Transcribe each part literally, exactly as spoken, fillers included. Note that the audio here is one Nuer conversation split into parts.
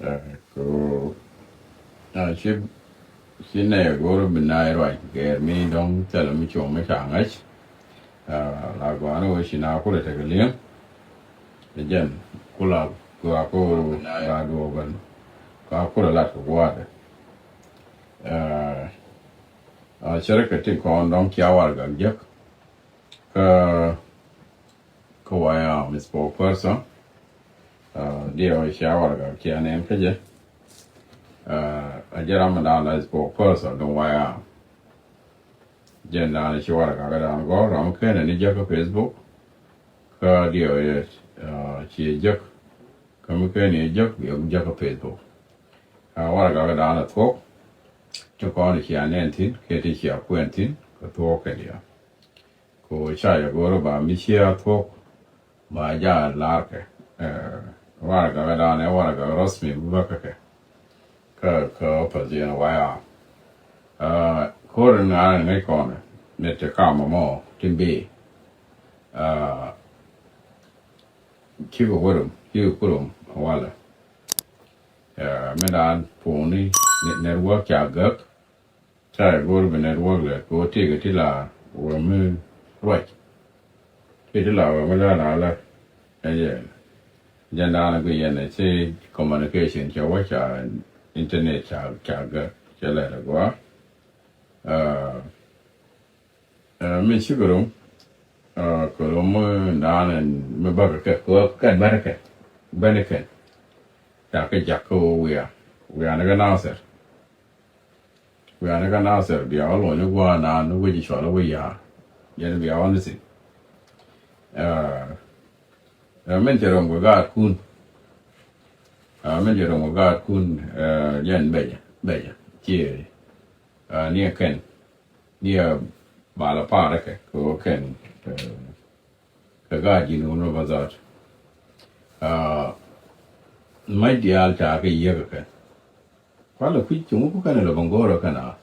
Ɛ, ko, a, ci, ci nɛ go̱o̱r bi na ruac gɛr mi dɔ̱ŋ thilɛ mi cuɔ̱ŋ mi ca ŋäc. Ɛ, la gɔaa ni wä ci na kulɛ tekɛ li̱eŋ. Ɛ jɛn kula gɔaa ko la duɔ̱ɔ̱k bän. Ka kulɛ lat kɛ gua̱a̱dɛ. Ɛ, a, cärɛ kɛ ti kɔn dɔ̱ŋ cia warɛgak jek. Kä, kä White Army spokesperson, a, diɛ wä cia warɛgak cia nɛn kä jɛ. A, a jɛ ram mi da̱a̱n la spokesperson duŋ White Army. Jɛn da̱a̱n ci warɛgak da̱a̱n gɔ̱r ram mi kenɛ ni jek kä Facebook. Kä diɛ wä, a, ci jek. Kä mi kenɛ jek, yɛ jek kä Facebook. A, warɛgak da̱a̱n a thuɔ̱k. Ti kɔn cia nɛn thi̱n, kɛ ti cia kuɛn thi̱n, kä thuɔ̱k kɛ diaal. Ko ca jɛ go̱r ba mi cia thuɔ̱k ba ja lar kɛ. Ɛ, warɛgak dan ɛ warɛgak rosmi bi bä kä kɛ. Kä, kä opposition waya. Ɛ, ko̱r in ŋa̱n in ŋäc kɔn ni ti kam mɔ ti bi. Ɛ, cikɛ wä rum, cikɛ ku rum walɛ. Ɛ, mi dan puuni ni, network ca gäk. Ca jɛ go̱o̱r bi network lɛ kɛ ɣöö tëëkɛ ti la wä mi ruac. Tëëkɛ ti la wä mi la la la. Ɛ jɛ. Jɛn daanɛ gui yɛn ɛ ci communication cɛ wä ca internet ca, ca gä cɛ lɛ lɛ gua. Ɛ, ɛ, mi cikɛ rom. Ɛ, kɛ rom mi daanɛ mi bäkɛ kɛ kɛ bäkɛ kɛ bäkɛ kɛ. Ca kɛ jak kɛ ɣöö wia. Wia ni kɛ Nasir. Wiaa ni kä Nasir bia wä luɔny ni gua̱a̱r naan ni wec i̱ cual wä ya̱a̱. Jɛn bia wä ni thi̱n. Ɛ, ɛ, min cɛ rom kɛ gaatkun. Ɛ, min cɛ rom kɛ gaatkun, ɛ, jɛn bɛcɛ, bɛcɛ. Ciɛ, ɛ, ni ɛ kɛn. Ni ɛ bal ɛ pa̱a̱r ɛ kɛ, kɛ wä kɛn, ɛ, kɛ gaat ji̱n wun rɔ bä dhaat. Ɛ, mac diaal ca kɛ yiëk ɛ kɛn. Kualɛ kui̱c cuŋ ku kɛn lɛ bä ŋo̱o̱rä kɛn a.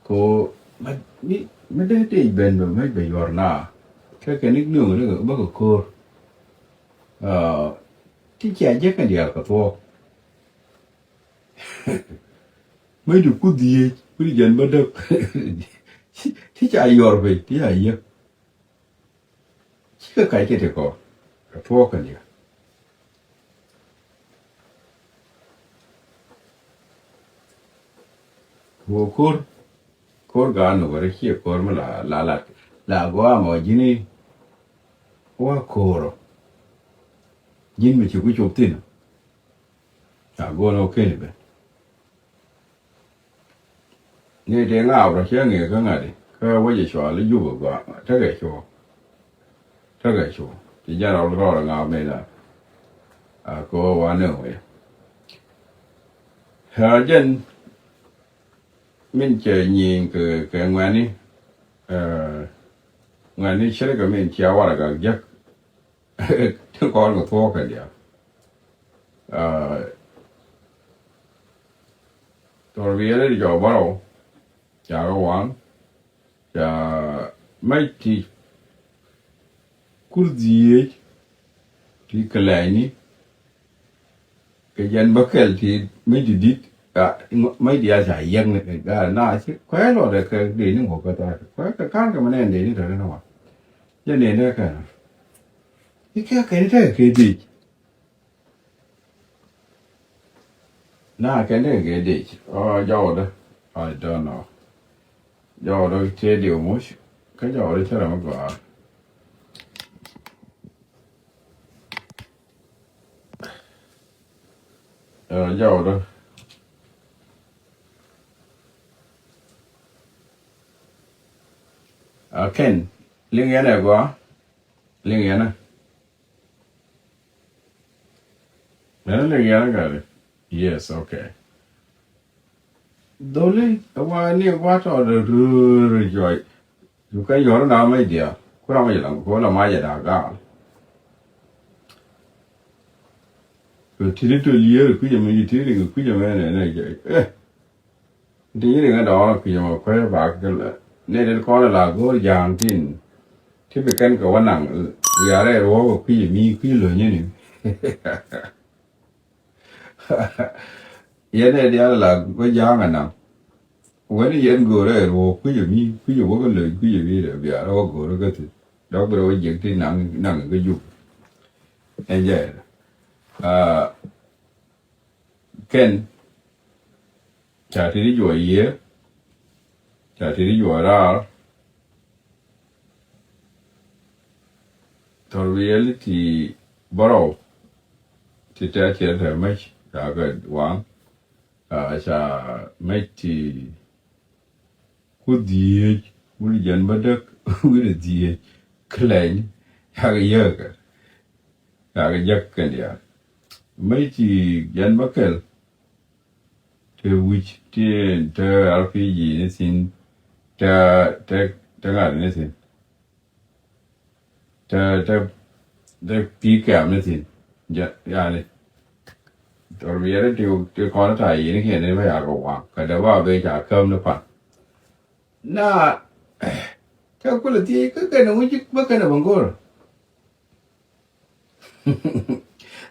Ko mi, mi dee tëëc ben bɛ mec bɛ yuɔr na. Kɛ kɛn i̱ nööŋ lɛ bä kɛ ko̱o̱r. Aa, ti cia jek kɛn diaal kɛ thuɔɔk. Mec di kuth dhieec, kuth jɛn bä däk. Ti ca yuɔr piny, ti ca yiëk. Cikɛ kac kɛ ti kɔ kɛ tuɔɔk kɛ liɛ. Wä ko̱r, ko̱r gaat ni wä ri ciɛ ko̱r mi la, la, la, la gɔaa mɔ ji̱ni. Wä ko̱r ɔ ji̱n mi ci ku cop thi̱n. Ca go̱o̱n ɔ keni ben. Ni ti ŋaap rɔ cä ŋi̱i̱ kä ŋa̱ti kä wec ɛ cual i̱ Jubɛ gɔaa tekɛ cuɔ̱ɔ̱ŋ. Tekɛ cuɔ̱ɔ̱ŋ ti jɛn rɔl rɔɔdɛ ŋaap ni la. A kɛ ɣöö wa nööŋ wec. Ɛ jɛn min cɛ nyieny kɛ, kɛ ŋuɛ̈ni. Ɛ, ŋuɛ̈ni ce̱tkɛ min cia warɛgak jek. Tin kɔn kɛ thuɔɔk kɛ diaal. Aa, thor bi yɛn ri jɔk bärɔw ca kɛ waŋ ca mec ti kur dhieec ti kɛ lɛɛcni. Kɛ jɛn bä kɛl ti mec ti di̱t, a, mec diaal ca yiɛk ni kɛ gaat na ci kuɛɛl ɔ dɛ kɛ dee ni ŋuɔk kä thaak kuɛɛl kɛ ka̱n kɛ mɛ nɛn dee ni tɔ̱ ni ŋuɔk. Jɛ nɛn dee kɛn i̱ kɛ kɛn i̱ tekɛ kɛ dee. Na kɛn tekɛ kɛ dee ɔ jɔwdä. I don't know. Jɔwdä tëë diw muc kä jɔwdä cä rɛ mi gɔaa. Ɛ, jɔwdä. A kɛn liŋ yɛn ɛ gɔaa. Liŋ yɛn ɛ. Yɛn liŋ yɛn ɛ gari. Yes, okay. Dholi ɛ wa ni ɛ gɔaa tɔɔdɛ röör jɔy. Cu kɛ yɔr na mec diaal ku ram mec lam ku la mac ɛ da̱a̱ gaal. Kɛ ti̱ni tol yiëër kui̱c ɛmɛ, ti̱ni riŋ kui̱c ɛmɛ nɛ nɛ jɛ. Eh. Ti̱ni riŋ ɛ dɔɔr kui̱c ɛmɛ kuɛ bak kɛ lɛ. Nɛ det kɔn ɛ la go̱o̱r ja̱a̱ŋ tin. Ti bi kɛn kɛ wä naŋ wiarɛ ruɔ̱ɔ̱k ɛ kui̱c ɛmi kui̱ lo̱nyäni. Yɛn ɛ diaal la bä ja̱a̱ŋ anaŋ. Wen yɛn go̱o̱rä ɛ ruɔ̱ɔ̱k kui̱c ɛ mi kui̱c ɛ wä kä lööc kui̱c ɛ mi rɛ biaar ɛ wä go̱o̱rä kä thi̱n. Dɔk bi rɛ wä jiɛk ti naŋ naŋ kä jup. Ɛn jɛ ɛ kɛn ca ti ri juɔ yiëë ca ti ri juɔ raar. Thɔr wiɛli ti bärɔw ti tɛ̈ tiɛt tɛ̈ mec ca kɛ waŋ. Ca mec ti ku dhieec wut jɛn bä däk wut dhieec kɛ lɛny ca kɛ yäkɛ ca kɛ jäk kɛn diaal. Mec ti jɛn bä kɛl ti wi̱c ti tɛ R P G ni thi̱n tɛ tɛ tɛ ŋa̱t ni thi̱n. Tɛ tɛ tɛ P K M ni thi̱n. Yani tɔr biɛri ti ti kɔn ta yini kiɛn ni bä ya kɛ waŋ kɛ dee ba ben ca käm ni pan. Na tɛ kulɛ thiec kä kɛn wi̱c bä kɛn bä go̱r.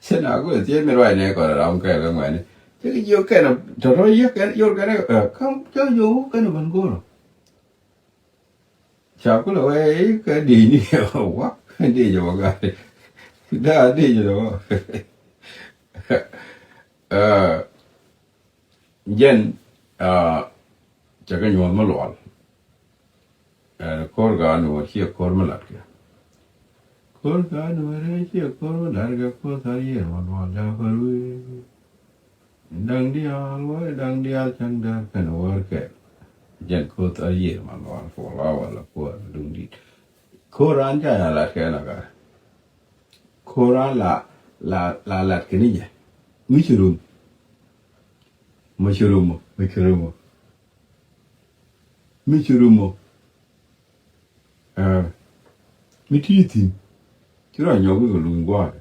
Cɛ na kulɛ thiec mi ruac nɛ kɔn ram kɛn kɛ ŋuɛni. Cɛ kɛ jiök kɛn tɔtɔ yiëk kɛn yor kɛn ɛ kam cɛ jiök kɛn bä go̱r. Ca kulɛ wee kä diecni wä diec wä gat. Da diec wä. Jɛn cɛ kɛ nyuɔ̱th mi lual. Ko̱r gaa nuɔ̱ɔ̱r ciɛ ko̱r mi latkɛ. Ko̱r gaa nuɔ̱ɔ̱r ciɛ ko̱r mi latkɛ ko̱r thar yiër mi lual da ko̱r wi̱i̱. Da̱ŋ diaal wä da̱ŋ diaal cäŋ däär kɛn wä kɛ. Jɛn ko̱r thar yiër ma lual kuɔ la wala kuɔ duŋ dit. Ko̱r an ca ya lat kɛ na kar. Ko̱r an la la la lat kɛ ni jɛ. Mi ci rum. Mi ci rum mi ci rum. Mi ci rum. Mi ti thi̱n. Ci rɔ nyɔk mi kɛ luny gua̱a̱r.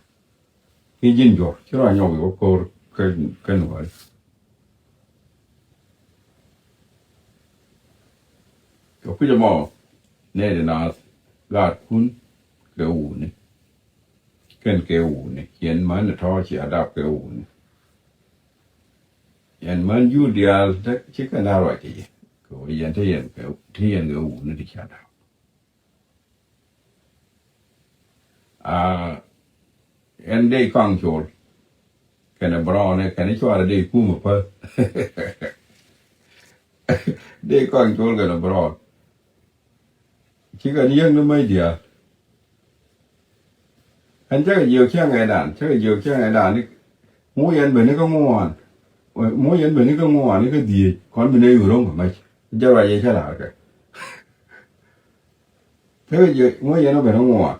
Ki ji̱n juɔ̱r ci rɔ nyɔk i̱ wä ko̱r kä nuɔ̱ɔ̱ri. Kɛ kui̱c ɛmɔ nɛy ti naath gaatkun kɛ wuni. Kɛn kɛ wuni ciɛn män ɛ tɔ̱ ci a dap kɛ wuni. Yɛn män jur diaal ci kɛn a ruac kɛ yɛ kɛ wä yɛn te yɛn kɛ wuni ti ci a dap. Aa ɛn dee kɔaŋ col kɛnɛ bärɔɔnɛ kɛnɛ cuarɛ dee kumɛ päl. Dee kɔaŋ col kɛnɛ bärɔɔn. Cikɛ ni yäŋ ni mäc diaal. Ɛn cakɛ jiök cäŋ ɛ dan cakɛ jiök cäŋ ɛ dan ni. Ŋu yɛn ben ni kä ŋuan. Ŋu yɛn ben ni kä ŋuan ni kä dhieec kɔn bi nɛ yur ro̱ŋ kɛ mäc. Jɛ ruac yɛ cä la̱r kɛ. Tekɛ jiɛ ŋuɔ yɛn ɔ ben ŋuan.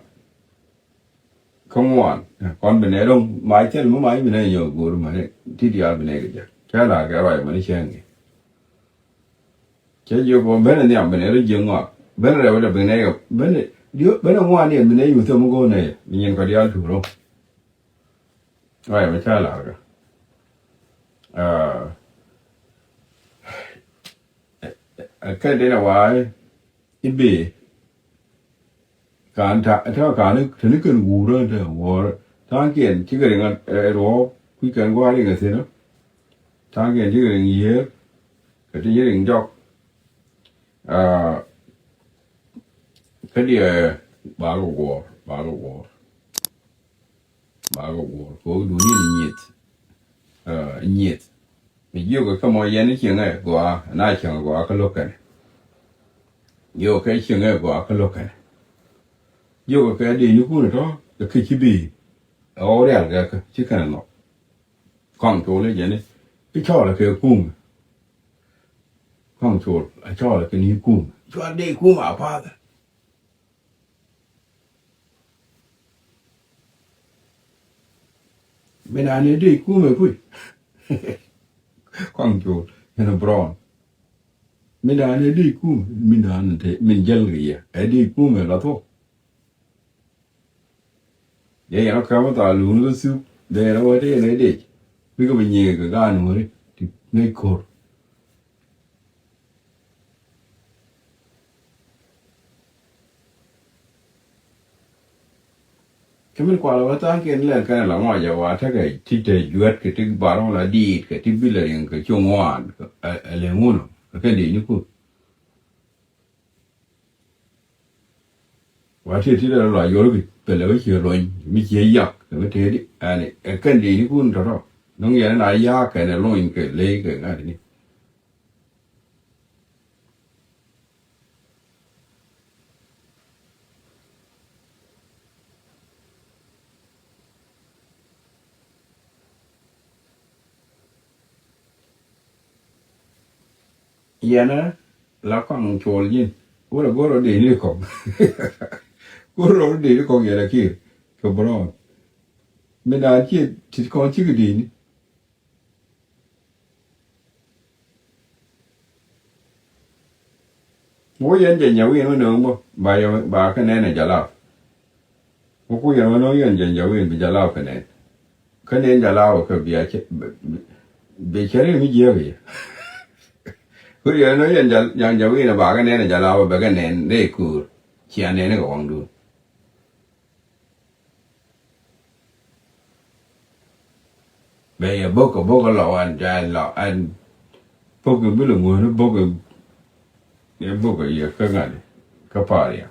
Kä ŋuan kɔn bi nɛ ro̱ŋ mac thil mi mac bi nɛ nyɔk go̱o̱r mani ti diaal bi nɛ kɛ jɛ. Cɛ la̱r kɛ ruac mani cɛ ŋi̱. Cɛ jiɛ kɔn ben ɛ nhiam bi nɛ ro̱ŋ jiɛ ŋuan ben rɛw dɛ bi nɛ kɛ ben ɛ ŋuan yɛn bi nɛ yuth thil mi go̱o̱r nɛ yɛ mi nyin kɔ diaal tuur ro̱ŋ. Ruac mɛ cä la̱rkä. Ɛ kɛn denɛ wa̱a̱ i̱ bëë ka̱n ta̱a̱ ka̱n te ni kɛn wuurä te wuɔ̱ɔ̱r ta̱a̱ŋkiɛn cikɛ riŋ ɛ ruɔ̱ɔ̱k kui̱ kɛn gua̱a̱r riŋ ɛ thi̱n. Ta̱a̱ŋkiɛn cikɛ riŋ yiëër kɛ ti ci riŋ jɔk. Kä diɛ bal wä guɔ̱ɔ̱r bal wä guɔ̱ɔ̱r. Ba kɛ wuɔr kɛ wä duuni ni nyieth. Nyieth mi jiök kɛ mɔ yɛn cieŋɛ gɔaa na cieŋɛ gɔaa kä lo̱k kɛnɛ. Jiök kɛ cieŋɛ gɔaa kä lo̱k kɛnɛ. Jiök kɛ dee ni kun tɔ kɛ ci bi ɛ ɣɔw rial kɛ kɛ ci kɛnɛ nɔ. Kɔŋ col i̱ jɛni i̱ cɔɔlɛ kɛ kumɛ. Kɔŋ col a cɔɔlɛ kɛ ni kumɛ cɔal dee kumɛ a pathɛ. Min an ɛ dee kumɛ kui̱. Kɔŋ col ɛn a brɔn. Min an ɛ dee kumɛ min an te min jäl kɛ yɛ ɛ dee kumɛ la thuɔk. Dee yɛn ɔ kɛm ɔ thal luuni kä thuk dee yɛn ɔ wä te yɛn ɛ dee. Bikɛ bi nyiŋɛ kɛ gaan wä ri ti ŋäc ko̱r. Kɛ min kualɛ wä tha̱a̱ŋkiɛn lɛl kɛnɛ la ŋɔc ɛ wa tekɛ ti te juät kɛ ti barɔ̱ŋ la diit kɛ ti bi lɛ riŋ kɛ cuŋ ŋuan ɛ lɛ ŋun kɛ kɛn di̱i̱t ni kun. Wa ti ti lɛ lɔ yuɔr bi pɛlɛ wä ciɛ luɔny mi ciɛ yak kɛ mi tëëdi ɛn ɛ kɛn di̱i̱t ni kun tɔ̱tɔ̱. Nuŋ yɛn na yak kɛnɛ luɔny kɛ ley kɛ ŋa̱t ni. Yɛnɛ la kɔaŋ cuɔl ji̱n wurɛ go̱r rɔ dee ni kɔŋ. Go̱r rɔ dee ni kɔŋ yɛnɛ kiɛ kɛ bɛ rɔɔn. Mi naan ciɛ ti kɔn cikɛ dee ni. Wä yɛn jɛ nyɛ wi̱i̱n wä nööŋ bä ba yɛ ba kä nɛn ɛ jalap. Wä ku yɛn wä nööŋ yɛn jɛ nyɛ wi̱i̱n bi jalap kä nɛn. Kä nɛn jalap kä bia cɛ bi cɛ ri mi jiɛk yɛ. Ku yɛn wä yɛn jɛ wi̱i̱n ba kä nɛn ɛ jalap bɛ kä nɛn dee kuur. Cia nɛn ɛ kɛ waŋdun. Bɛ yɛ bok kɛ bok kɛ lɔ ɛn ja lɔ ɛn bok kɛ bilɛ ŋuɔni bok kɛ yɛ bok kɛ yɛ kä ŋa̱ni kä pa̱a̱r yɛ.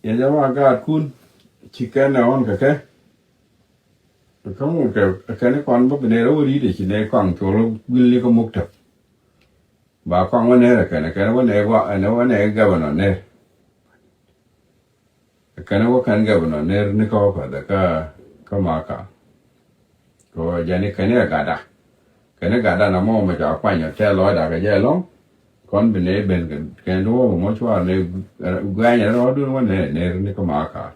Yɛ jɛ ma gaatkun ci kɛn ɛ ɣɔn kɛ kɛ. Kä ŋut kɛ kɛn kɔn bä bi nɛy rɔ wä ri̱t ɛ ci nɛy kɔaŋ col guil ni kä muktäp. Ba kɔaŋ wä nɛr ɛ kɛn ɛ kɛn wä nɛy wä ɛn wä nɛy gɛbɛnɔ nɛr. Ɛ kɛn wä kɛn gɛbɛnɔ nɛr ni kä wä päth ɛ kä kä maka. Kɛ wä jɛn ni kɛn ɛ gada. Kɛn ɛ gada na mɔ mɛ ca kuany ɔ tɛl lɔcda kɛ jɛ ɛlɔŋ. Kɔn bi nɛ ben kɛn ti wä mɔ cuar nɛ guɛnyɛ rɔɔdun wä nɛ nɛ ri ni kä ma kaar.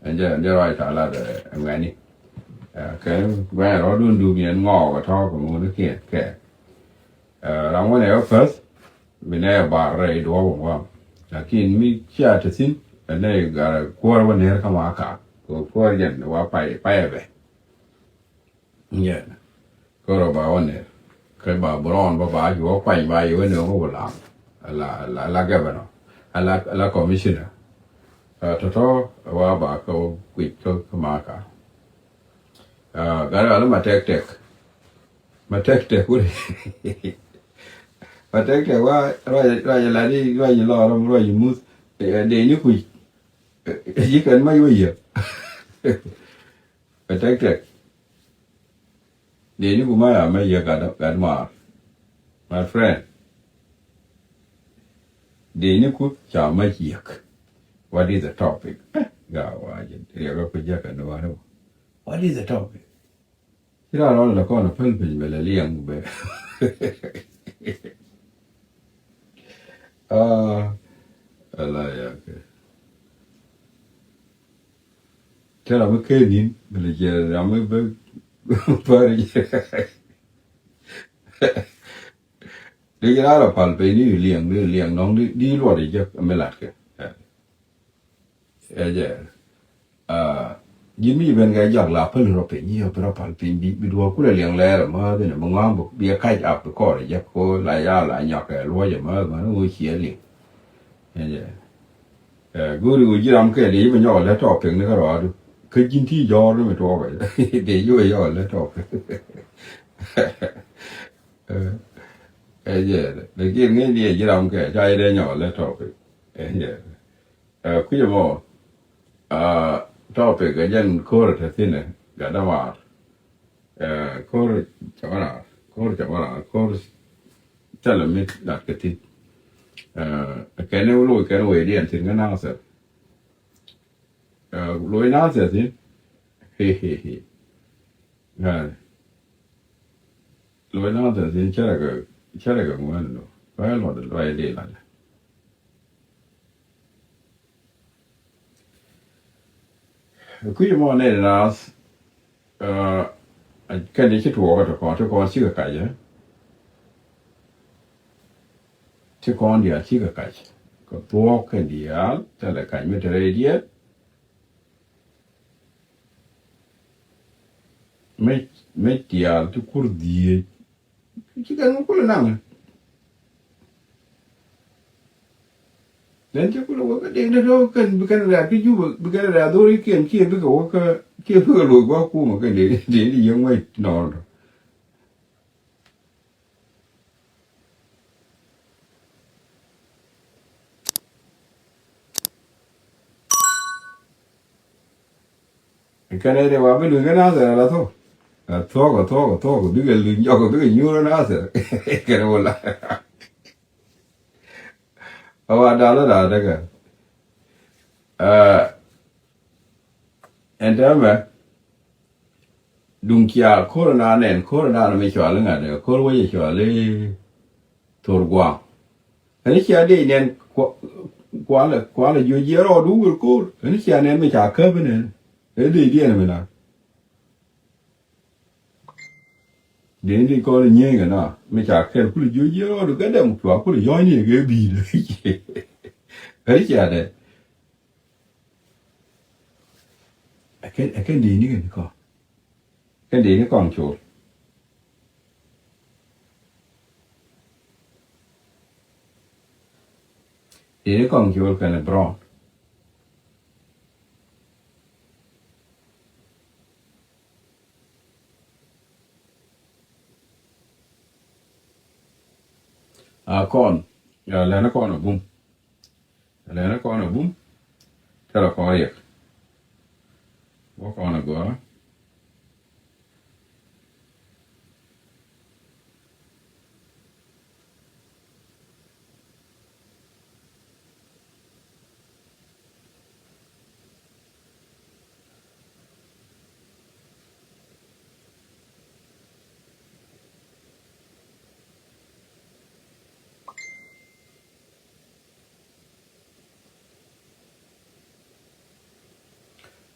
Ɛn jɛ ɛn jɛ ruac ca lat ɛ ŋuɛni. Kɛn guɛnyɛ rɔɔdun du miɛn ŋɔɔk ɛ tɔ̱ kɛ ŋuni kiɛn kɛ. Ram wä nɛ wä päth bi nɛ bar rɛy duɔ̱ɔ̱p ɛ ŋuam. Lakin mi cia te thi̱n ɛ nɛ gar kuäär wä nɛ ri kä ma kaar. Kɛ kuäär jɛn wa pay pay ɛ bɛ. Yɛ. Kä rɔ ba wä nɛr. Kä ba bɛ rɔɔn bä ba ci wä kuany ba ci wä nööŋ wä lam. Ala, ala, ala gɛbɛnɔ. Ala, ala commissioner. Ɛ tɔ̱tɔ̱ ɛ wa ba kä wä kuic kä, kä maka. Ɛ gat ala ma tɛk tɛk. Ma tɛk tɛk wä. Ma tɛk tɛk wa ruac, ruac la di, ruac lɔr, ruac muth. Ɛ dee ni kuic. Ɛ ji̱ kɛn ma ci wä yiëk. Ɛ tɛk tɛk. Dee ni ku ma ya ma yiëk gat, gat maar. My friend. Dee ni ku ca ma yiëk. What is the topic? Eh, ga wa jɛ riɛk ku jɛ kɛ ni wa ni. What is the topic? Ci ran wan la kɔn a päl piny bɛ la liɛŋ bɛ. Ah, ala ya kɛ. Tɛ ram mi ken nin bɛ lɛ jɛ ram mi bɛ pari jɛ. Di jɛ ram pal pe ni liɛŋ ni liɛŋ nɔŋ di luɔt jɛ mi lat kɛ. Ɛ jɛ. Ji̱n mi ben kɛ jɔak la päl rɔ piny yɛ bi rɔ pal piny bi duɔ̱ɔ̱k kulɛ liɛŋ lɛɛr ɛmääth inɛ bi ŋɔ̱a̱ŋ bi ɛ kac ap bi kɔɔr jɛ ko la ya la nyɔk kɛ luɔc ɛmääth män ŋuc ciɛ liŋ. Ɛ jɛ. Ɛ, go̱o̱ri ɣöö ji̱ ram kɛl dee ji̱ bɛ nyɔk ɛ lät tɔɔk pek ni kä rɔɔdu. Kä ji̱n ti jɔɔr ni mi tuɔɔk ɛ. Dee ji̱ bɛ nyɔk ɛ lät tɔɔk pek. Ɛ, ɛ jɛ. Lakin ŋäcni ɛ ji̱ ram kɛl ca ji̱ dee nyɔk ɛ lät tɔɔk pek. Ɛ jɛ. Ɛ, kui̱c ɛmɔ. Ɛ, tɔɔk pek ɛ jɛn ko̱r ɛ te thi̱n ɛ. Gat dämaar. Ɛ, ko̱r cɛ bä raar, ko̱r cɛ bä raar, ko̱r thilɛ mi lat kɛ thi̱n. Ɛ, kɛn ni loc kɛn wee diɛn thi̱n kä Nathɛr. Ɛ, loc Nathɛr thi̱n. He, he, he. Ɛ, loc Nathɛr thi̱n cärɛ kɛ, cärɛ kɛ ŋuɛn ɛnɔ. Bä luɔt luɔt dee lat. Kui̱c mɔ nɛy ti naath, ɛ, kɛn ti ci tuɔɔk ɛ ti kɔn, ti kɔn cikɛ kac ɛ. Ti kɔn diaal cikɛ kac. Kɛ thuɔɔk kɛn diaal, thilɛ kac mi te rɛy diɛt. Mi, mi diaal ti kur dhieec. Ci kɛn mi kulɛ naŋ. Lɛn ci kulɛ wä kä dee dee tɔ̱ kɛn bi kɛn rɛ̈ɛ̈t kä Jubɛ, bi kɛn rɛ̈ɛ̈t dhorikiɛn kiɛ bikɛ wä kä, kiɛ bikɛ loc gua̱a̱k kumɛ kɛn dee dee dee yieŋ wec nɔɔrɔ. Kɛn ɛ dee wa bi luny kä Nathɛr ala thuɔ̱k. A thuɔ̱k, a thuɔ̱k, a thuɔ̱k, bikɛ luny jɔk, bikɛ nyuur ɛ Nathɛr. Kɛn ɛ wä la. A wa dalä da̱a̱ tekɛ. Aa, ɛn täämɛ, duŋ cia ko̱r ɛnan nɛn, ko̱r ɛnan mi cɔal iŋa̱t ɛ, ko̱r wec ɛ cɔal i̱ Thor Gua̱a̱ŋ. Ɛn cia dee nɛn kua-, kualɛ, kualɛ jiö jiɛ rɔɔdu wër ko̱r. Ɛn cia nɛn mi ca käp inɛn. Ɛ dee diɛn mi na. Dee ni kɔn nyieŋ ɛna mi ca kɛl kulɛ jiö jiɛ rɔɔdu kɛ dɛm kua kulɛ yɔ̱ɔ̱ny ni kɛ bi̱i̱dɛ. Ɛn cia dee. Ɛ kɛn, ɛ kɛn dee ni kɛn kɔn. Kɛn dee ni kɔn col. Dee ni kɔn col kɛn ɛ brown. A kɔn, ya lɛn kɔn a bum. Lɛn kɔn a bum. Tɛlɛ kɔn riɛk. Wä kɔn a gɔaa.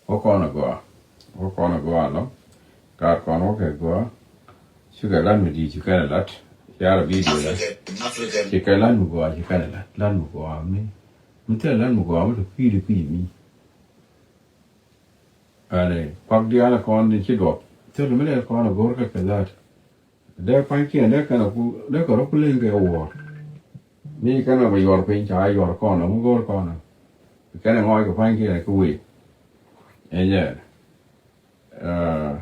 Wä kɔn a gɔaa, wä kɔn a gɔaa lɔ. Kaat kɔn wä kɛ gɔaa. Cikɛ lat mi di̱i̱t cikɛ lat. Ciarɛ bidio lat. Cikɛ lat mi gɔaa cikɛ lat. Lat mi gɔaa mi. Mi thil lat mi gɔaa mi ti kui̱di kui̱ mi. Ani kuak diaal kɔn ni ci duɔp. Thil mi lɛl kɔn a go̱r kɛ kɛ lat. Dee pa̱nykiɛn dee kɛn a ku, dee kɛ rɔ ku leŋ kɛ wuɔ̱ɔ̱r. Mi kɛn a bɛ yuɔr piny ca yuɔr kɔn a mi go̱o̱r kɔn a. Kɛn a ŋɔɔc kɛ pa̱nykiɛn kä wee. Ɛ nyɛ. Aa.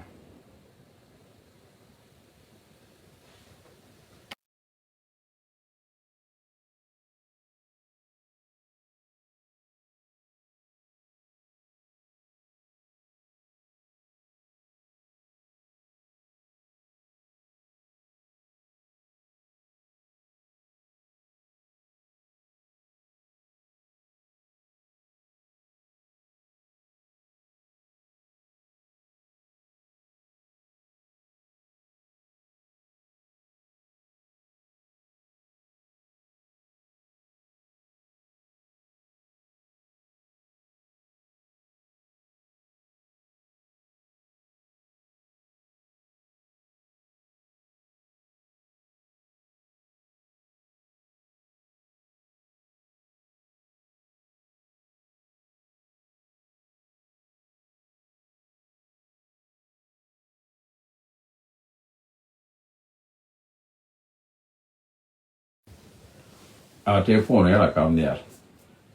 A tëë puɔ̱n yɛn a kam nhial.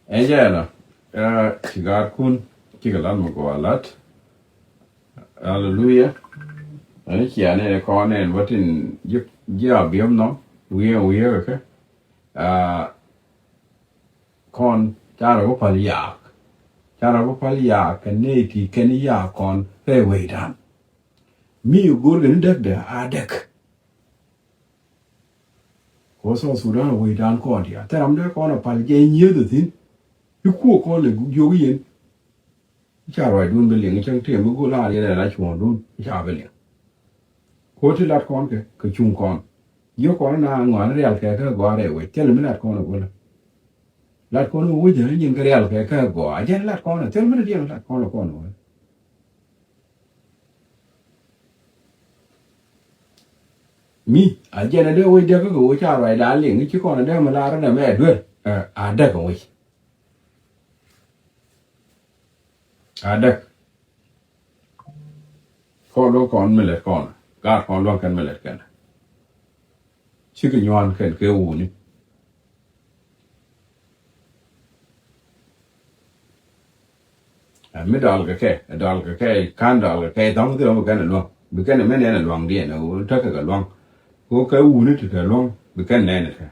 Ɛn jɛ ɛnɔ, ɛ, ci gaatkun cikɛ lat mi gɔaa lat. Aleluya. Ɛn ciɛ ni kɔn ɛn wä tin ji̱, ji̱ a biɛm nɔ wiee wiee kɛ kɛ. Aa, kɔn ca rɔ bä pal yaak. Ca rɔ bä pal yaak kɛ nɛy ti kɛn yaak kɔn rɛy wecdan. Mi go̱o̱r kɛ ni däkdɛ a däk. Kɛ wä South Sudan a wecdan kɔn diaal. Thil ram dee kɔn a pal jɛ nyieth a thi̱n. I̱ kuɔ kɔn lɛ jiök i̱ yɛn. I̱ ca ruacdun bi liŋ, i̱ cäŋ tëë mi go̱o̱r la riɛl ɛ la cuɔ̱ɔ̱ŋdun, i̱ ca bi liŋ. Ko̱ ti lat kɔn kɛ, kɛ cuŋ kɔn. Jiök kɔn na ŋɔaani rial kɛ kä gɔaa rɛy wec, thil mi lat kɔn ɛ go̱lä. Lat kɔn ɛ wec ɛ nyin kɛ rial kɛ kä gɔaa, a jɛn lat kɔn ɛ, thil mi lat kɔn ɛ kɔn ɛ wec. Mi, a jɛn ɛ dee wec dee kä kɛ wec ca ruacdan liŋ, i̱ ci kɔn ɛ dee mi lar ɛ dee mɛ duer, ɛ, a dee kɛ wec. A däk. Kɔn luɔ̱ŋ kɔn mi lɛt kɔn. Gaat kɔn luɔ̱ŋ kɛn mi lɛt kɛn. Cikɛ nyuan kɛn kɛ wuni. Ɛ mi dɔl kɛ kɛ, ɛ dɔl kɛ kɛ, kan dɔl kɛ kɛ, thɔŋ thil mi kɛn ɛ luaŋ. Bi kɛn ɛ mi nɛn ɛ luaŋdiɛn, ɛ wuni tekɛ kɛ luaŋ. Ko kɛ wuni ti kɛ luaŋ, bi kɛn nɛn ɛ kɛ.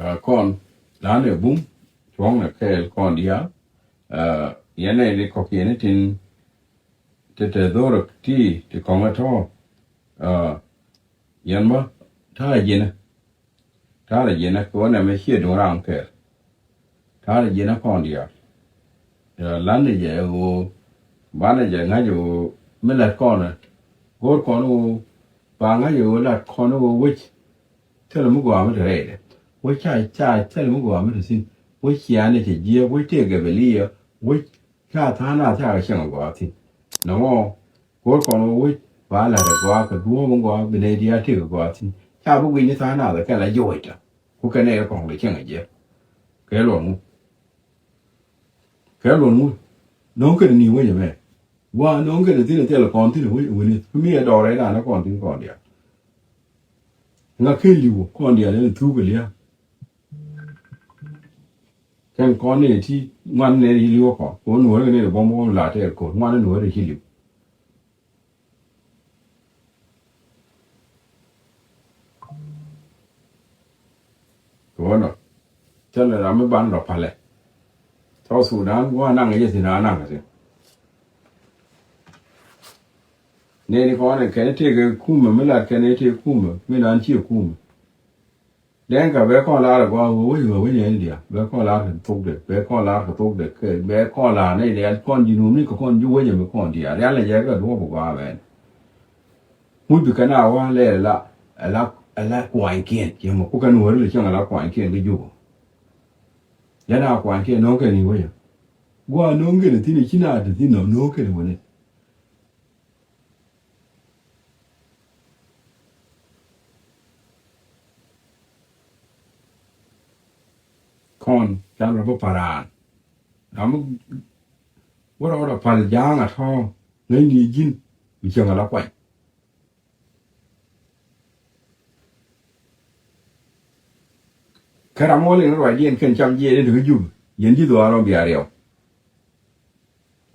Ɛ kɔn, lan ɛ bum, cuɔ̱ŋ ɛ kɛɛl kɔn diaal. Ɛ, yɛn ɛ ni kɔk yɛn tin, ti te dhorok ti, ti kɔŋ ɛ tɔ. Ɛ, yɛn bä, ta̱a̱ ji̱nä. Ta̱a̱ ji̱nä kɛ wä nɛmɛ ciɛ duŋ ram kɛɛl. Ta̱a̱ ji̱nä kɔn diaal. Ɛ, lan ni jɛ ɣöö, banɛ jɛ ŋa̱c ɣöö, mi lat kɔn ɛ. Go̱o̱r kɔn ɣöö, ba ŋa̱c ɣöö lat kɔn ɣöö wec. Thilɛ mi gɔaa mi te rɛydɛ. Wec ca, ca, thilɛ mi gɔaa mi te thi̱n. Wec ciaani cɛ jiääk, wec tëë gɛbɛliä, wec ca tha̱a̱ŋ naath ca kɛ cieŋ a gɔaa thi̱n. Nɔmɔ, go̱o̱r kɔn wä wec, ba la̱t a gɔaa kɛ duɔ̱ɔ̱p in gɔaa, bi nɛy diaal tëë kɛ gɔaa thi̱n. Ca bi guic ni tha̱a̱ŋ naath a kɛl a jiɔcda. Ku kɛ nɛy kɔŋ lɛ cieŋ a jiääk. Kɛ luɔn ŋu? Kɛ luɔn ŋu? Nööŋ kɛn ni wec ɛmɛ. Gua nööŋ kɛn thi̱n a thil kɔn thi̱n a wec, wec ni. Kä mi a dɔɔrɛ naan a kɔn thi̱n kɔn diaal. Ŋa ken li̱w kɔn diaal ɛn thuk kɛ lia̱a̱. Kɛn kɔn ni ti ŋuan ni li̱w kɔn. Kɛ wä nuɔ̱ɔ̱ri kɛ ni bɔm bɔm la tɛɛr ko̱r. Ŋuan ni nuɔ̱ɔ̱ri ci li̱w. Kɛ wä nɔ. Thilɛ ram mi ban lɔ palɛ. South Sudan, wä naŋ yɛ thi̱n a naŋ thi̱n. Nɛni kɔn kɛn tëëkɛ kumɛ, mi lat kɛn tëëkɛ kumɛ, mi nan ciɛ kumɛ. Dɛŋ ka bɛ kɔn lar ɛ gɔaa wee wec wee wec ni diaal. Bɛ kɔn lar kɛ thokdɛ, bɛ kɔn lar kɛ thokdɛ, kɛ bɛ kɔn lar ni diaal kɔn ji̱ num ni kɛ kɔn ji̱ wec ɛmɛ kɔn diaal. Rial ni jɛ kɛ duɔ̱ɔ̱p ɛ gɔaa mɛn. Ŋut bi kɛn a wa lɛ la, la, la kuanykiɛn. Yɛ mɛ ku kɛn wä ri lɛ cieŋ a la kuanykiɛn kɛ jupɔ. Jɛn a kuanykiɛn no̱o̱ŋ kɛn i̱ wec ɛ. Gua no̱o̱ŋ kɛn thi̱n i̱ ci na ti thi̱n nɔ no̱o̱ŋ kɛn wä ni. Kɔn, can rɔ bä pa̱raan. Ram mi wä rɔ rɔ pal ja̱a̱ŋ a tɔ̱, ŋäcni ji̱n, bi cieŋ a la kuany. Kä ram mi wä liŋ ni ruacdiɛn kɛn cam jiɛɛn in te kä Jubɛ, yɛn ji̱ dhuaar ɔ bia riɛw.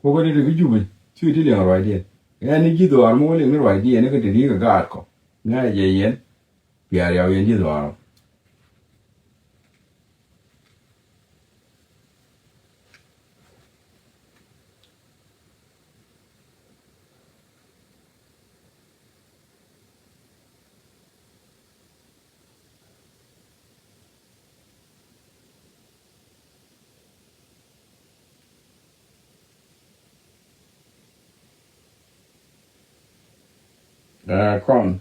Kukɛ ti ti kä Jubɛ, ci ti liŋ ruacdiɛn. Ɛn ni ji̱ dhuaar mi wä liŋ ni ruacdiɛn, ni kä ti ri kɛ gaat kɔ. Ŋa̱cɛ jɛ yɛn, bia riɛw yɛn ji̱ dhuaar ɔ. Ɛ kɔn.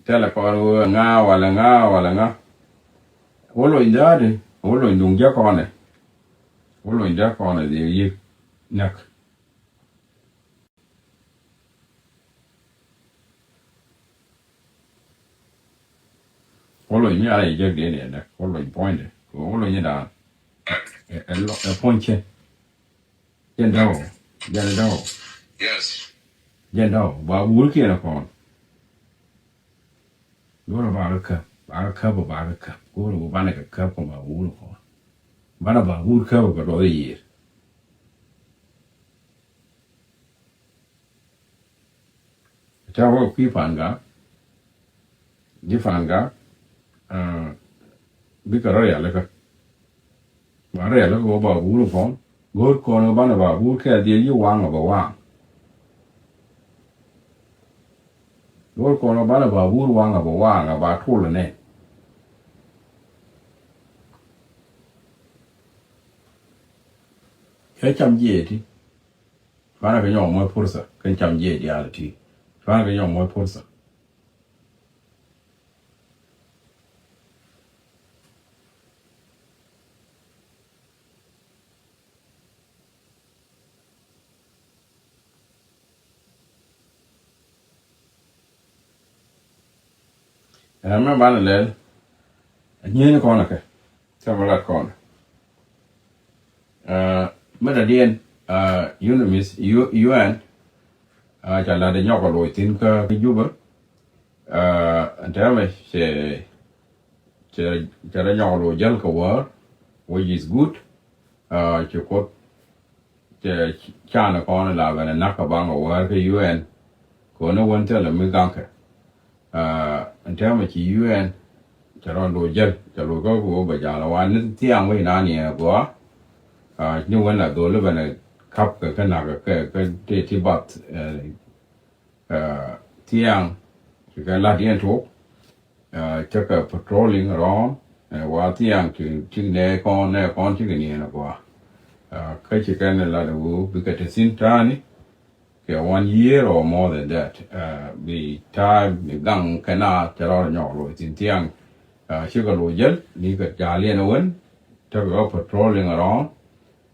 Thilɛ kɔn wee ŋa walɛ ŋa walɛ ŋa. Wä lony da̱a̱di, wä lony duŋ jɛ kɔnɛ. Wä lony dee kɔnɛ dhiɛ yi̱k näk. Wä lony mi a la yɛ jek diɛ ni ɛ näk. Wä lony puɔ̱nydɛ. Wä lony i̱ da̱a̱n. Ɛ, ɛ, ɛ puɔ̱ny cɛ. Jɛn dɔw, jɛn dɔw. Yes. Jɛn dɔw, ba wur kiɛn kɔn. Go̱rɛ ba kä käp, ba kä käp, ba kä käp. Go̱rɛ ba banɛ kɛ käp kɔn ba wur kɔn. Banɛ ba wur käp kɛ dɔth i̱ yiër. Ca wä kui̱ Pangak, ji̱ Pangak, ah, bikɛ rɔ rialikä. Ba rialikä wä ba wur kɔn, go̱o̱r kɔn wä banɛ ba wur kɛ dhiec ji̱ waŋ a bɛ waŋ. Go̱o̱r kɔn wä banɛ ba wur waŋ a bɛ waŋ a ba tul nɛ. Kɛ cam jiɛɛti. Cuanɛ kɛ nyɔk muɔc pursa kɛn cam jiɛc diaal ti. Cuanɛ kɛ nyɔk muɔc pursa. Ɛmɛ banɛ lɛl. Nyieni kɔn kɛ. Cɛ bä lat kɔn. Ɛ, Mɛ dɔ̱diɛn, uh, UNMISS, U-, UN, uh, ca lat ɛ nyɔk ɛ loc thi̱n kä Juba. Uh, ɛn täämɛ cɛ, cɛ, cɛ rɔ nyɔk ɛ loc jäl kɛ wäär, which is good. Uh, ci Kuoth, cɛ canɛ kɔn la bɛn ɛ nak kɛ baŋ kɛ wäär kä UN. Kɛ ɣöö ni wän thilɛ mi gaŋkɛ. Uh, ɛn täämɛ ci UN cɛ rɔ loc jäl, cɛ loc kä kɛ ɣöö bɛ ja̱l ɛ wan ni thiaŋ wec naan yɛn ɛ gɔaa. Uh, ni wän la dholi bɛn ɛ kap kɛ kä nak kɛ, kɛ ti, ti bath, uh, uh, thiaŋ ci kɛ lat yɛn tok. Uh, cɛ kɛ patrolling around, uh, wa thiaŋ ci, ci nɛ kɔn, nɛ kɔn ci kɛ niɛn ɛ gɔaa. Uh, kä ci kɛn lat ɛ ɣöö bikɛ te thi̱n ta̱a̱ni kɛ one year or more than that. Uh, bi time bi gaŋ kɛ na cɛ rɔ nyɔk loc thi̱n thiaŋ. Uh, cikɛ loc jäl ni kɛ ja̱l yɛn ɛ wän, tekɛ kɛ patrolling around.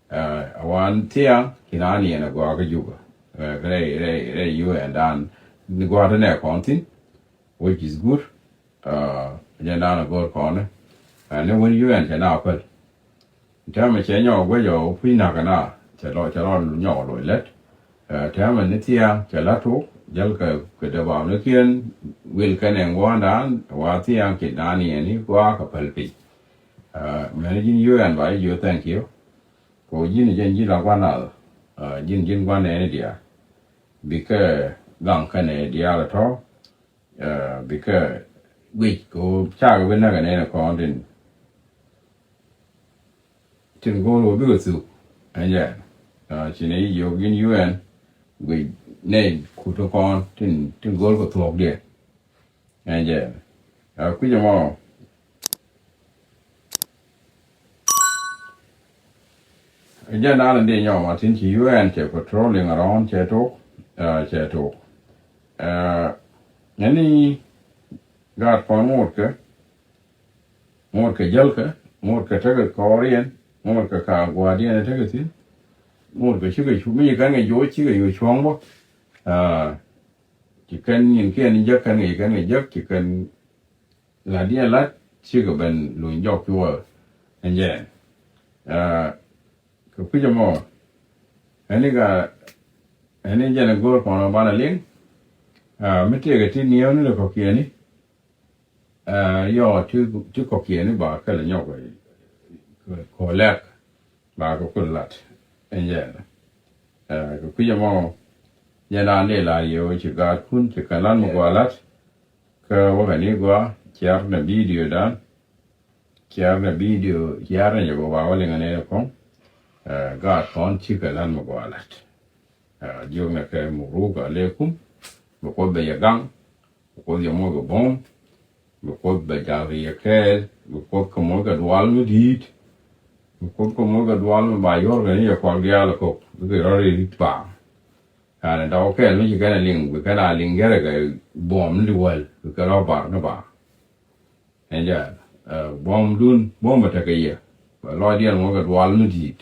Uh, ɛ wan thiaŋ ci naan yɛn ɛ gɔaa kä Juba. Uh, rɛy, rɛy, rɛy UN dan ni gɔaa ti nɛ kɔn thi̱n, which is good. Uh, jɛn dan ɛ go̱r kɔn. Uh, ni wän UN cɛ na päl. Täämɛ cɛ nyɔk guɛc ɔ kui̱ nakä na cɛ lɔ, cɛ lɔ nyɔk loc lät. Uh, täämɛ ni thiaŋ cɛ la̱t tok jäl kɛ, kɛ dee ba ni kiɛn wil kɛn ɛn gua̱a̱ndan wa thiaŋ ci naan yɛn ni gɔaa kɛ päl piny. Uh, mɛn ji̱n UN ba ji̱ jiö thank you. Kɛ ɣöö ji̱n jɛn ji̱n la gua̱n nath, uh, ji̱n, ji̱n gua̱n nɛɛni diaal. Bikɛ gaŋ kɛnɛ diaal ɛ tɔ̱, uh, bikɛ guic kɛ ɣöö cakɛ bi näkɛ nɛɛni kɔn tin, tin go̱o̱r ɣöö bikɛ thuk. Ɛn jɛ, uh, ci nɛ ji̱ jiök ji̱n UN guic nɛy kut kɔn tin, tin go̱o̱r kɛ thuɔ̱kdiɛn. Ɛn jɛ, uh, kui̱c ɛmɔ. Jɛn dan in dee nyɔk ma tin ci UN cɛ patrolling around cɛ tok, uh, cɛ tok. Uh, ɛn ni gaat kɔn ŋot kɛ, ŋot kɛ jäl kɛ, ŋot kɛ tekɛ kɔɔriɛn, ŋot kɛ ka gua̱a̱diɛn tekɛ thi̱n, ŋot kɛ cikɛ cu, mi ci kɛn kɛ joc cikɛ yoc cuɔ̱ŋ bä. Uh, ci kɛn nyin kiɛn ni jäk kɛn kɛ, ci kɛn kɛ jäk, ci kɛn la̱t diɛn la̱t cikɛ ben luny jɔk cuɔɔr. Ɛn jɛ, uh, kɛ kui̱c ɛmɔ, ɛn ni ka, ɛn ni jɛn ɛ go̱o̱r kɔn ɔ banɛ liŋ. Uh, mi tëëkɛ ti niɛw ni lɛ kɔ̱kiɛni. Uh, yɔ ti, ti kɔ̱kiɛni ba kɛl nyɔk kɔ lɛk. Ba kɛ kun lat. Ɛn jɛ, uh, kɛ kui̱c ɛmɔ, jɛn an dee lar yɛ wä ci gaatkun ci kɛn lat mi gɔaa lat. Kä wäkɛ ni gɔaa, ciar nɛ video dan. Ciar nɛ video, ciar nɛ jɛ bä ba wä liŋɛ nɛ kɔŋ. Uh, gaat kɔn cikɛ lat mi gɔaa lat. Uh, jiök nɛ kɛ muruk alekum. Bi Kuoth bɛ yɛ gaŋ. Bi Kuoth yɛ moc kɛ buɔ̱m. Bi Kuoth bɛ jal kɛ yɛ kɛɛl. Bi Kuoth kɛ moc kɛ dual mi di̱i̱t. Bi Kuoth kɛ moc kɛ dual mi ba yuɔr kɛ ni yɛ kuak diaal kɔk. Bikɛ rɔ̱ ri rit paaŋ. Kanɛ dɔk kɛɛl mi ci kɛn a liŋ, bi kɛn a liŋ gɛrɛ kɛ buɔ̱m ni wäl, bi kɛ rɔ bar ni ba. Ɛn jɛ, uh, buɔ̱m dun, buɔ̱m bɛ tekɛ yɛ. Bɛ lɔcdiɛn ŋuɔ̱kɛ dual mi di̱i̱t.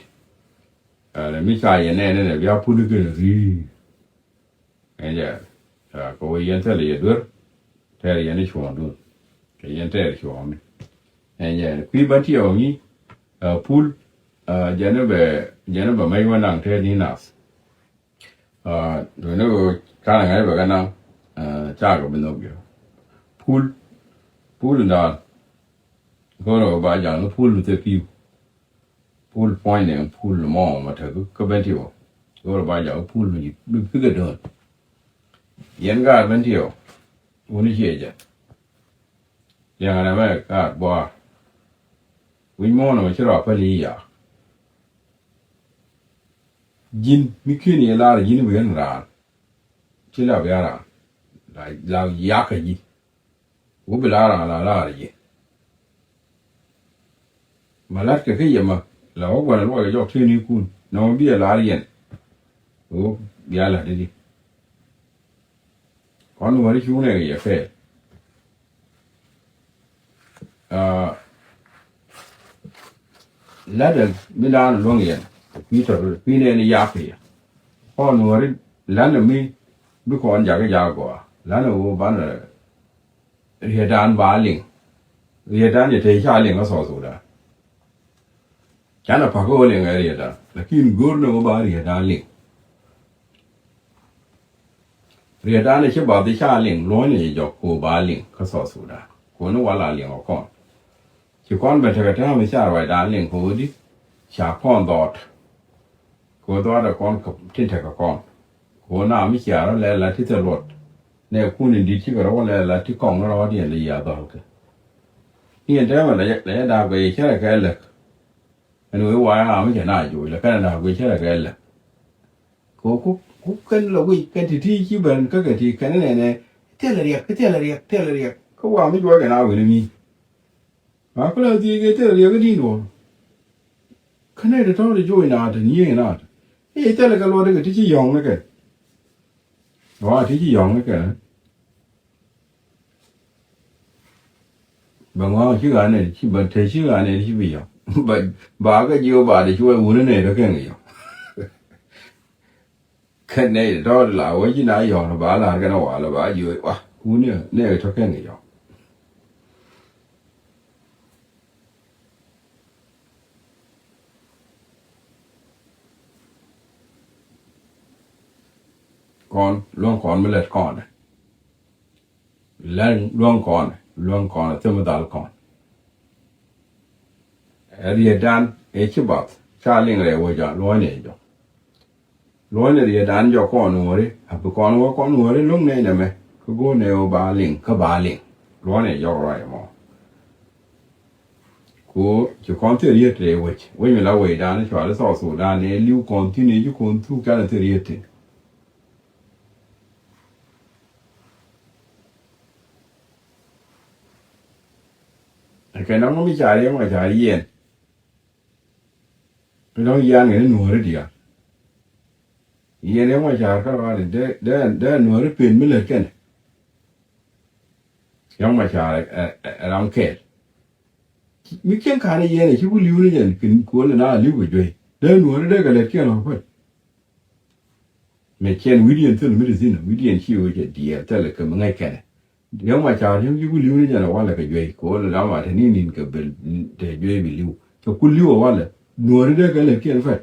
Uh, mi ca yɛ nɛɛni nɛ bia puni kɛn ri̱i̱. Ɛn jɛ, uh, kɛ wee yɛn thilɛ yɛ duer, tɛɛr yɛn i̱ cuɔ̱ɔ̱ŋdun. Kɛ yɛn tɛɛr cuɔ̱ɔ̱ŋni. Ɛn jɛ, kui̱ bä tiɛw ŋi̱, uh, pul, uh, jɛn i̱ bɛ, jɛn i̱ bɛ mɛc wä naŋ tɛɛr ni nath. Uh, duuni ɣöö kanɛ ŋa̱c bɛ kɛ naŋ, uh, cakɛ bi nhɔk jɛ. Pul, pul in daal. Go̱o̱rɛ ɣöö ba jaŋ ni pul mi thil pi̱w. Pul puɔ̱ny ni pul mɔ mɔ te kä ben ti wä. Go̱o̱rɛ ba jaŋ pul mi bi pikɛ döön. Yɛn gaat ben ti wä. Wuni ciɛ jɛ. Liɛŋɛ nɛ mɛ gaat buaar. Wi̱c muɔ̱ɔ̱n ɛmɛ ci rɔ päl i̱ ya̱a̱. Ji̱n mi ki̱n yɛ lar ji̱n wi̱i̱ ɛn raan. Ci la bia raan. La, la yakä ji̱. Wä bi la raan la lar ji̱. Ma la̱t kɛ kä yɛ ma la wä gua̱n luɔc kɛ jɔk tëë ni kun nɔmɔ bi ɛ lar yɛn. Wä bia la̱t di. Kɔn wä ri cuŋ nɛ kɛ yɛ kɛɛl. Ah, la̱tdä mi daan luäŋ yɛn kui̱ tɔ̱ kui̱ nɛɛni yak kɛ yɛ. Kɔn nuɔ̱ri la̱tdä mi bi kɔn jakä jak gɔaa la̱tdä ɣöö banɛ rietdan ba liŋ. Rietdan jɛ te ca liŋ kä South Sudan. Canɛ pa̱k ɣöö liŋ ɛ rietdan. Lakin go̱o̱r ni wä ba riet a liŋ. Riet a ni ci bath ca liŋ, luɔ̱ny ni jɔk ko ba liŋ kä South Sudan. Ko ni wala liŋ ɔ kɔn. Ci kɔn ben tekɛ täämɛ ca ruacdan liŋ ko di ca kɔn dhɔɔt. Ko dhɔɔt ɛ kɔn tin tekɛ kɔn. Ko na mi cia rɔ lɛ la ti thil luɔt. Nɛ kun in dit cikɛ rɔ wä lɛ la ti kɔŋ rɔ diɛn lɛ yia dhɔl kɛ. Ni ɛn täämɛ lɛ jɛ daak bɛ yɛ cɛ rɛ kɛ lɛk. Ɛn wee wa ram mi cɛ na joc lɛ kɛn daak bɛ cɛ rɛ kɛ lɛk. Ko ku ku kɛn lɛ wic kɛn ti ti ci ben kä kɛ ti kɛn nɛ nɛ thil riɛk thil riɛk thil riɛk kä wa mi juɔc kɛ na wen mi. Ma kulɛ dhiec kɛ thil riɛk i̱ di̱i̱n duɔ̱ɔ̱r. Kä nɛy ti tɔ̱ ti joc naat ti nyiee naat. I̱ thilɛ kɛ luɔt ikɛ ti ci yɔ̱ŋ ni kɛ. Wa ti ci yɔ̱ŋ ni kɛ. Bɛ ŋɔ̱a̱ŋ ci ɣa̱a̱n nɛy ti ci bɛ te ci ɣa̱a̱n nɛy ti ci bi yɔ̱ŋ. Bɛ ba kɛ jiök ba ti ci wä wuni nɛy ti kɛn kɛ yɔ̱ŋ. Kɛn nɛy tɔ̱ la wä ci na yɔ̱ɔ̱n ba la̱r kɛn a wal ba jiö wa wuni nɛy tɔ̱ kɛn kɛ yɔ̱ɔ̱n. Kɔn luäŋ kɔn mi lɛt kɔn. Lɛn luäŋ kɔn luäŋ kɔn thim dhal kɔn. Ɛ rietdan ɛ ci bath ca liŋ rɛy wec a luɔ̱ny ɛ jɔ. Luɔ̱ny ɛ rietdan jɔ kɔn wääri a bi kɔn wä kɔn wääri luŋ nɛy nɛmɛ kä go̱o̱r nɛy wä ba liŋ kä ba liŋ. Luɔ̱ny ɛ jɔk ruac ɛmɔ. Ku ci kɔn thil riet rɛy wec wec mi la wecdan cuali South Sudan ɛ li̱w kɔn thi̱n ɛ ci kɔn thuk canɛ thil riet thi̱n. Kɛ nɔŋ mi ca Riɛk Macar yiɛn. Mi dɔ̱ŋ yian kɛ ni nuɔ̱ɔ̱ri diaal. Yiɛn Riɛk Macar kä rɔɔdɛ dee dee dee nuɔ̱ɔ̱ri pen mi lät kɛn. Riɛk Macar ɛ ɛ ɛ ram kɛɛl. Mi cieŋ ka̱n i̱ yɛn ɛ ci ku li̱w ni jɛn kin kuɔl ina li̱w kɛ juey dee nuɔ̱ɔ̱ri dee kɛ lɛt kiɛn ɔ kuec. Mɛ ciɛn wi̱diɛn thil mi ti thi̱n wi̱diɛn ci wecɛ diɛɛr thilɛ kɛ mi ŋäc kɛnɛ. Riɛk Macar yäŋ ci ku li̱w ni jɛn ɛ walɛ kɛ juey kuɔl ina ma te ni nin kɛ bel te juey bi li̱w kɛ ku li̱w ɛ walɛ nuɔ̱ɔ̱ri dee kɛ lɛt kiɛn pɛt.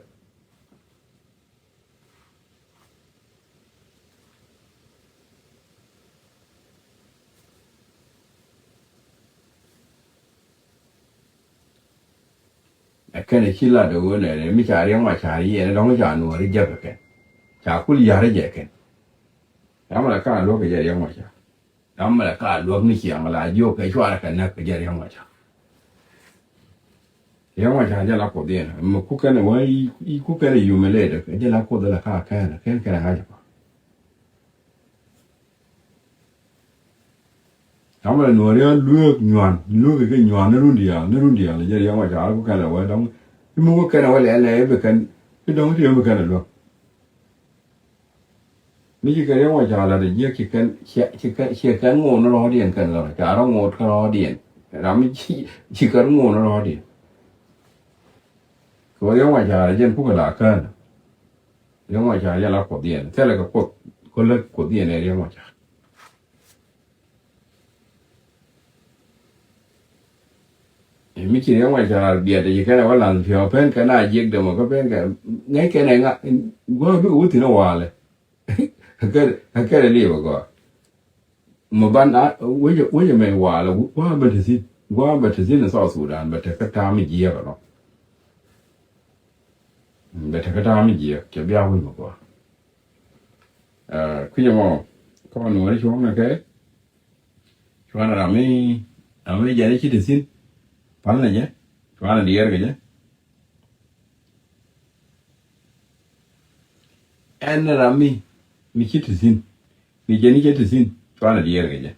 Ɛ kɛn ɛ ci lat ɛ ɣöö nɛ mi ca Riɛk Macar yiɛn ɛ dɔ̱ŋ ca nuɔ̱ɔ̱ri jek ɛ kɛn. Ca kul ya̱r ɛ jɛ kɛn. Ram ɛ la ka luɔ̱k ɛ jɛ Riɛk Macar. Ram ɛ la ka luɔ̱k ni ciaŋ la jiök kɛ cuarɛ kɛ näk ɛ jɛ Riɛk Macar. Riɛk Macar jɛ la kuoth yɛn mi ku kɛn ɛ wä i̱ ku kɛn ɛ yum ɛ lɛt ɛ jɛ la kuoth ɛ la ka kɛn ɛ kɛn kɛn ɛ ŋa̱c ɛ kɔn. Ram ɛ nuɔ̱ɔ̱ri a lueek nyuan lueek kɛ nyuan ni run diaal ni run diaal jɛ Riɛk Macar ku kɛn ɛ wä dɔ̱ŋ. I̱ mi ku kɛn ɛ wä lɛl ɛ i̱ bi kɛn i̱ dɔ̱ŋ ti i̱ bi kɛn ɛ luäk. Mi ci kɛ Riɛk Macar lat ɛ jiɛk ci kɛn ci kɛn ci kɛn ŋo̱o̱n rɔɔdiɛn kɛn lat ca rɔ ŋo̱o̱t kä rɔɔdiɛn. Ram mi ci ci kɛn ŋo̱o̱n rɔɔdiɛn. Kɛ wä Riɛk Macar ɛ jɛn pukɛ la kään. Riɛk Macar jɛ la kuoth yɛn thilɛ kɛ kuoth kä lät kuoth yɛn ɛ Riɛk Macar. Mi ci Riɛk Macar biɛt ci kɛn ɛ wä la̱th piɔ̱ɔ̱ pen kɛn a jiɛk dämɔ kä pen kɛ ŋäc kɛn ɛ ŋa gua̱a̱ bikɛ wä thi̱n ɛ walɛ. Ɛ kɛn ɛ kɛn ɛ liep ɛ gɔaa. Mɛ ban a wecɛ wecɛ mɛ walɛ gua̱a̱ bɛ te thi̱n gua̱a̱ bɛ te thi̱n ɛ South Sudan bɛ te kä ta̱a̱ mi jiɛk ɛnɔ. Bɛ te kä ta̱a̱ mi jiɛk cɛ bia wec mɛ gɔaa. Kui̱c ɛmɔ kɔn nuɔ̱ɔ̱ri cuɔ̱ŋ nɛ kɛ. Cuanɛ ram mi ram mi jɛn i̱ ci ti thi̱n. Pal nɛ jɛ cuanɛ diɛɛr kɛ jɛ. Ɛn ram mi mi ci ti thi̱n mi jɛn i̱ ci ti thi̱n cuanɛ diɛɛr kɛ jɛ.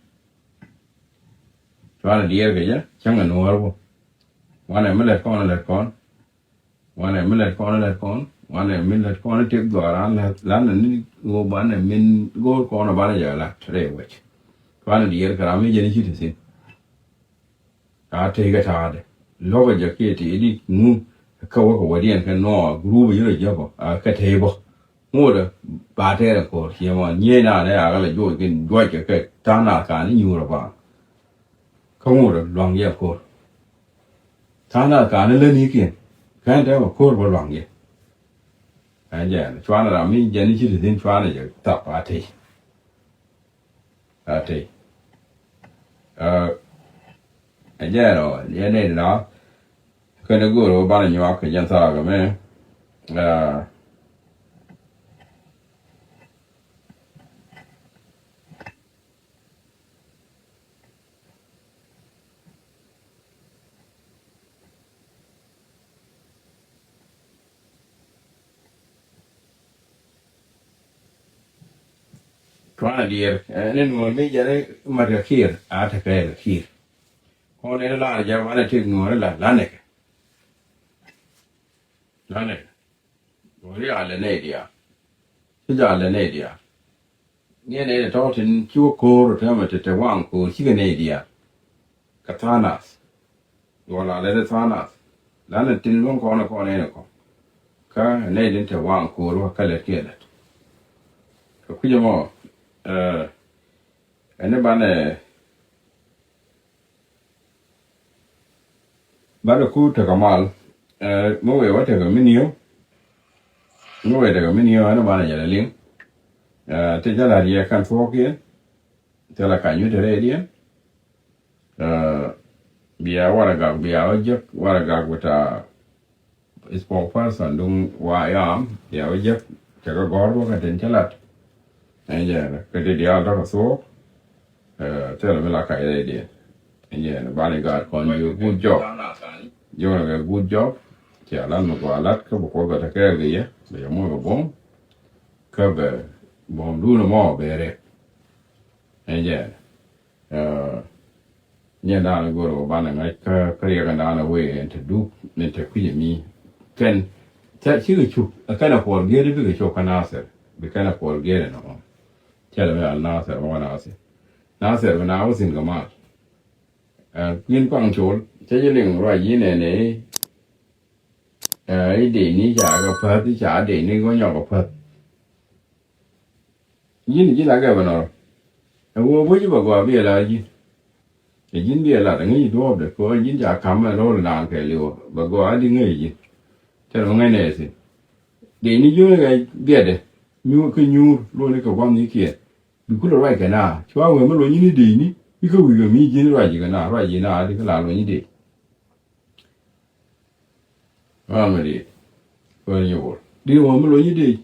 Cuanɛ diɛɛr kɛ jɛ cäŋɛ nuɔ̱ɔ̱r wä. Wanɛ mi lɛt kɔn lɛt kɔn. Wanɛ mi lɛt kɔn lɛt kɔn wanɛ mi lɛt kɔn tëk dhɔaaran lɛt lanɛ ni ɣöö banɛ min go̱o̱r kɔn banɛ jɛ lat rɛy wec. Cuanɛ diɛɛr kɛ ram mi jɛn i̱ ci ti thi̱n. Ka tëëkɛ ta̱a̱dɛ lo̱kɛ jɛ kiɛ tëë di ŋu kä wä kɛ wädiɛn kɛ nɔɔ gurup ji̱ rɔ jɛ bä a kɛ tëë bä. Ŋuudɛ ba tɛɛrɛ ko̱r ciɛ mɔ nyiee naan ɛ a kɛ lɛ joc kɛ juɔc kɛ kɛ ta̱a̱ naath ka̱n i̱ nyuurɛ baaŋ. Kä ŋuudɛ luaŋ yɛ ko̱r. Ta̱a̱ naath ka̱n i̱ länikiɛn kɛn tɛmɛ ko̱r bä luaŋ yɛ. Ɛ jɛn cuanɛ ram mi jɛn i̱ ci ti thi̱n cuanɛ jɛ thap a tey. A tey. Ɛ jɛn ɔ yɛn nɛy na kɛn i̱ go̱o̱r ɣöö banɛ nyuak kɛ jɛn thaak ɛmɛ. Cuanɛ diɛɛr ɛn in ŋuɔ̱l mi jɛn i̱ mat kɛ kiir a tekɛ kɛ kiir. Kɔn in lar jɛ wanɛ tëk ŋuɔ̱l in la lanɛ kɛ. Lanɛ kɛ. Ŋuɔ̱l in a lɛ nɛy diaal. Ci jɛ a lɛ nɛy diaal. Ŋiɛn in tɔ̱ tin ci wä ko̱o̱r täämɛ te te waŋ ko̱o̱r cikɛ nɛy diaal. Kɛ tha̱a̱ŋ nath. Wala lɛ te tha̱a̱ŋ nath. Lanɛ tin luäŋ kɔn kɔn in kɔn. Kä nɛy tin te waŋ ko̱o̱r wä kä lɛt kiɛ lɛt. Kɛ kui̱c ɛmɔ ɛn ni banɛ Bä dee ku tekɛ mal. Ɛ, mi wëë wä tekɛ mi ni̱i̱w. Mi wëë tekɛ mi ni̱i̱w ɛn banɛ jɛ lɛ liŋ. Ɛ, ti jɛ la̱t yɛ kɛn thuɔ̱ɔ̱kiɛn. Thilɛ kany mi te rɛydiɛn. Ɛ, bia waragak bia wä jek waragak bi ta spokesperson duŋ wa yam bia wä jek tekɛ gɔ̱r wä kɛ tin cä lat. Ɛn jɛ kɛ ti diaal tɔ̱ kɛ thuɔ̱ɔ̱k. Ɛ, thilɛ mi la kac rɛydiɛn. Ɛn jɛ banɛ gaat kɔn jiök good job. Jiök nɛ kɛ good job. Cia lat mi gɔaa lat kä bi kuoth bɛ te kɛɛl kɛ yɛ bɛ yɛ muɔth kɛ buɔ̱m. Kä bɛ buɔ̱m duun ɛmɔ bɛ rɛk. Ɛn jɛ Ɛ, nyɛn daanɛ go̱o̱r kɛ banɛ ŋa̱c kä, kä riɛk ɛn daanɛ wee ɛn te duk ni te kui̱c ɛmi. Kɛn, cä cikɛ cuk, ɛ kɛn ɛ Kuɔl Gɛr bikɛ cuk kä Nathir. Bi kɛn ɛ Kuɔl Gɛr ɛn ɛmɔ. Cɛ lɛ mi al Nathir mɔ Nathir. Nathir bi na wä thi̱n kɛ mal. Ɛ, kui̱n Kuaŋ Col, cä ji̱ liŋ ruac ji̱ nɛnɛ i̱, ɛ, i̱ dee ni ca kɛ päth, i̱ ca dee ni ɣä nyɔk kɛ päth. Ji̱n ji̱n a gɛp ɛnɔ. Ɛ wä wec bɛ gɔaa biɛ la ji̱n. Ɛ ji̱n biɛ lat ɛ ŋäc duɔ̱ɔ̱pdɛ kɛ ɣän ji̱n ca ka̱m ɛ lo̱l naan kɛɛliw bɛ gɔaa di ŋäc ji̱n. Tɛr bɛ ŋäc nɛy thi̱n. Dee ni ji̱n ɛ biɛtdɛ. Nyuur kä nyuur lo̱l ni kɛ gua̱n ni kiɛn. Bi kulɛ ruac kɛ na cua wee mi luɔ̱ny ni dee ni i̱ kä wi̱i̱ kɛ mi ji̱n ruac ji̱ kɛ na ruac ji̱ na di kä la luɔ̱ny ni dee. Ram mi di̱i̱t. Kɔn nyuur di wä mi luɔ̱ny ni dee.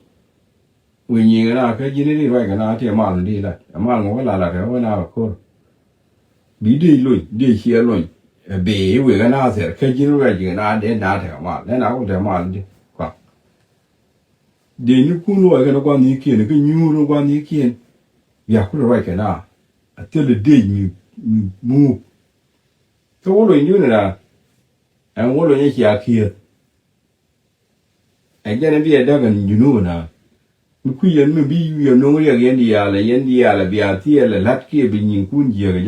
Wi̱i̱ nyiŋ kɛ na kä ji̱n ni di ruac kɛ na ti ɛ mal ni di lat ɛ mal ŋuɔ kä la lat kɛ wä na kɛ ko̱r. Bi dee luny dee ciɛ luny. Ɛ bee i̱ wek ɛ na thɛr kä ji̱n ruac ji̱ kɛ na dee na tekɛ mal nɛ na wä tekɛ mal di. Kɔak. Dee ni kun luɔc kɛn gua̱n ni kiɛn kä nyuur ni gua̱n ni kiɛn. Bia kulɛ ruac kɛ na a thil dee mi mi muk. Kä wä luny duni na ɛn wä luny ɛ cia kiɛth. Ɛ jɛn ɛ bi ɛ däk ɛn junub ɛnä. Mi kui̱ yɛn mi bi yɛn no̱ŋ riɛk yɛn diaal ɛ yɛn diaal ɛ bia thiɛl ɛ la̱t kiɛ bi nyinkun jiääk ɛ jɔk.